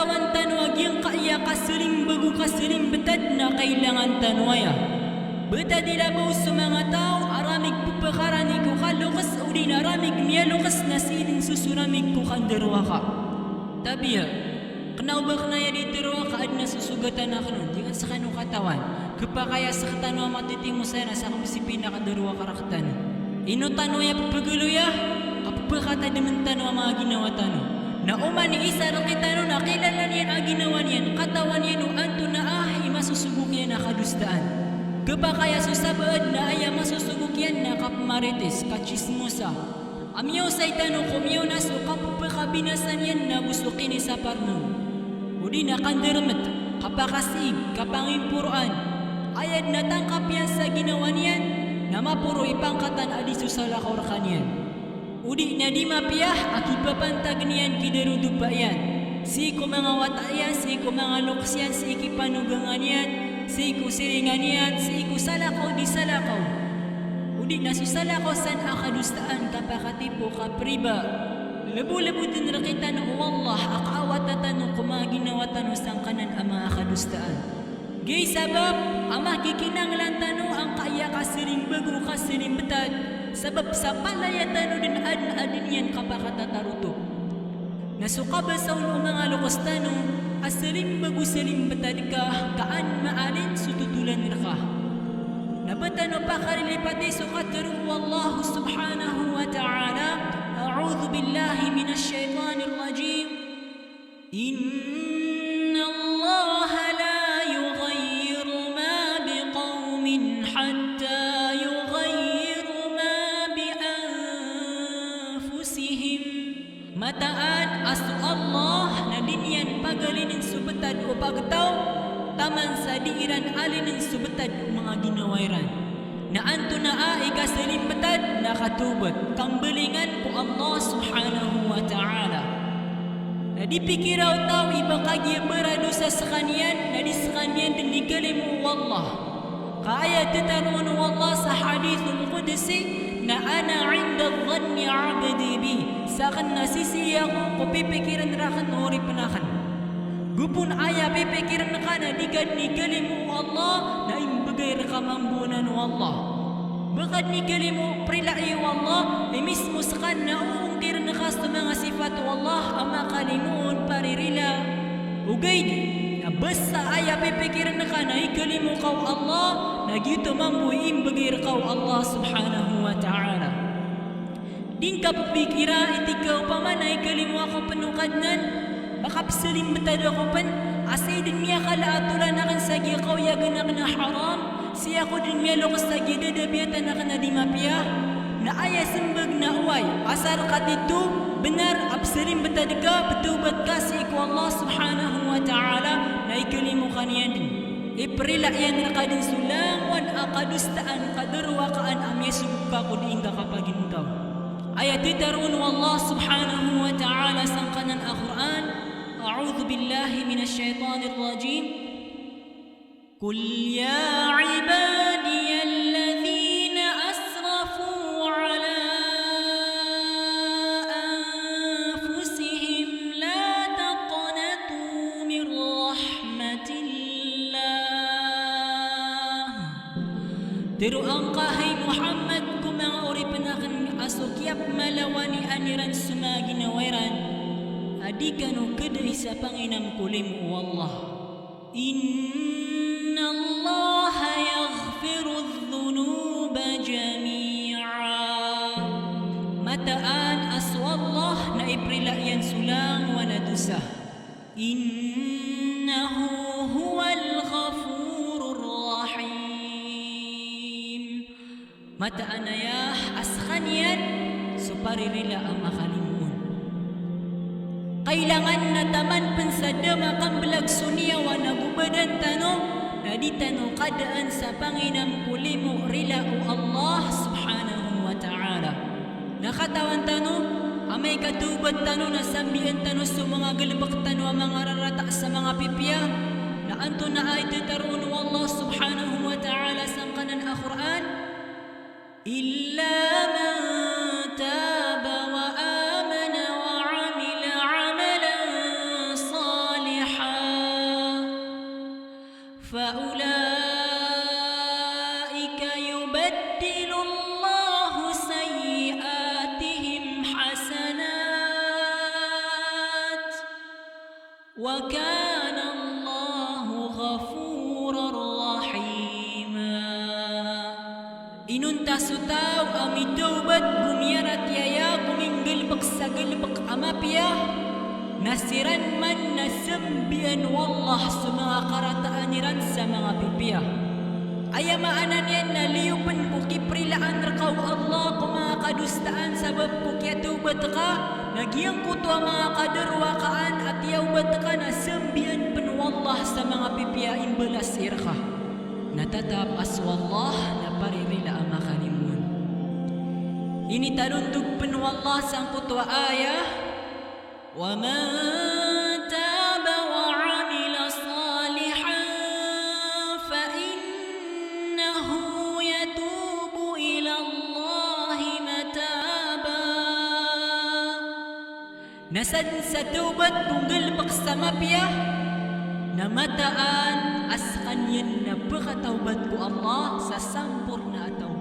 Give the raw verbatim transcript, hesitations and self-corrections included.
Katawan tano a giyangkaya kasalimbag o kasalimbtad na kailangan tano aya. Btad i labaw so manga taw a ra migpphakaran i ko kaloks odi na ra migmiyaloks na sii dn so soramig ko kandarowaka. Tabiya, kna o ba kna aya di tharoa ka adn a sosogatan akn on, di kn skano katawan. Khapakay a sktano a matitimo saya na sa kn pzi pinakadarowaka rktano. Ino tano aya pphagaloya? Ka pphakatadmn tano a manga ginawa tano. Na oman i isa rktano na kilala niyan a ginawa niyan, katawan iyan o antonaa i masosogok iyan a kadosaan. Khapakay a so sabaad na aya masosogok iyan na kapmarites, kachismosa. A miyaosay tano ko miyaona so kapphakabinasa niyan nago so kinisaparnong. Odi na kandarmt, kapakasiig, kapangimporoan. Aya dn a tangkap iyan sa ginawa niyan, na maporo i pangkatan a di so salakaw rkaniyan. Odi na di mapiya a kipapantag niyan ki darodopa iyan. Sii ko manga wata iyan, sii ko manga loks iyan, sii ki panogangan iyan, sii ko siringan iyan, sii ko salakaw di salakaw. Odi na so salakaw san a kadosaan kapakatipo, kapriba. Lbolbodn rktano o Allah a kaawata tano ko manga ginawa tano sangkanan a manga kadosaan. Giyai sabap a makikinanglan tano angkaya kasalimbag o kasalimbtad, sabap sa palaya tano dn adn a di niyan kapakatatarotop. Na so kabasa on o manga loks tano a salimbag o salimbtad ka, ka an maalin so totolan rka. Na ba tano pakarilipati so katharo o Allah subhanahu wa ta'ala, أعوذ بالله من الشيطان الرجيم. إن الله لا يغير ما بقوم حتى يغيروا ما بأنفسهم. Mataan a so Allah na di niyan pagalinin so btad o pagtaw taman sa di iran alinin so btad o manga ginawa iran. Na antonaa i kasalimbtad na katawbat, kambalingan ko Allah subhanahu wa ta'ala. Na di pikira o taw i ba kagiya baradosa skaniyan na di skaniyan dn ikalimo o Allah. Ka aya tharoon o Allah sa hadithul qudsi na, أنا عند ظن عبدي بي. Sakn na sisii ako ko pipikirn rakn o oripn akn. Gopon aya pipikirn ka na di ka dn ikalimo o Allah, na imbgay rka mambo anan o Allah. Ba ka dn ikalimo, prilai o Allah, i mismo skaniyan na oongkirn ka so manga sifat o Allah a makalimo on paririla. Ogaid na basta aya pipikirn ka na ikalimo ka o Allah, na giyoto mambo i imbgay rka o Allah subhanahu wa ta'ala. Di ngka ppikira i tig ka opama na ikalimo ako pn o Kadnan, makapsalimbtad ako pn, a sii dn miyakala a tolan akn sa giya kaoyagan akn a haram, sii ako dn miyaloks sa giya dadabiyatan akn a di mapiya. Na aya smbag na oway, asar ka tito, bnar a psalimbtad ka, ptawbat ka sii ko Allah subhanahu wa ta'ala, na ikalimo ka niyan dn. Iprila iyan rka dn so langowan a kadosaan, kadarowakaan a miyasogop ka ko dii ngka kapagintaw. Aya tharoon o Allah subhanahu wa ta'ala sangkanan a Qur'an, أعوذ بالله من الشيطان الرجيم. قل يا عبادي الذين أسرفوا على أنفسهم لا تقنطوا من رحمة الله. Tharoa ngka, hay Muhammad, ko manga oripn akn a so kiyapmalawanian iran so manga ginawa iran, a di kano kdai sa panginam ko limo o Allah. إن الله يغفر الذنوب جميعا. Mataan a so Allah na iprila iyan so langowan a dosa. إنه هو الغفور الرحيم. Mataan aya a skaniyan so paririla a makalimoon. Kailangan na taman pn sa da makamblag so niyawa nago badan tano, na di tano kadaan sa panginam ko limo, rila o Allah subhanahu wa ta'ala. Na katawan tano, amay ka tawbat tano na sambian tano so manga galbk tano a manga rarata sa manga pipiya. Na antonaa i tharoon o Allah subhanahu wa ta'ala sangkanan a Qur'an? إلا من تاب وآمن وعمل عملا صالحا يبدل الله سيئاتهم حسنات وكان الله غفورا رحيما. Inonta so taw a mitawbat go miyaratiyaya ko minggalbk sa galbk a mapiya, na siran man na sambiyan o Allah so manga karataan iran sa manga pipiya. Aya maana niyan na liyopn ko kiprilaan rka o Allah ko manga kadosaan sabap ko kiyatawbat ka, na giyangkoto a manga kadarowakaan a tiyawbat ka na sambiyan pn o Allah sa manga pipiya a imbalas rka. Na tatap a so Allah na paririla a makalimoon. Initanondog pn o Allah sangkoto a ayah, ومن تاب وعمل صالحا فإنه يتوب إلى الله متابا. Na sadn sa tawbat ko nggalbk sa mapiya, na mataan a skaniyan na pkatawbat ko Allah sa samporna a tawbat.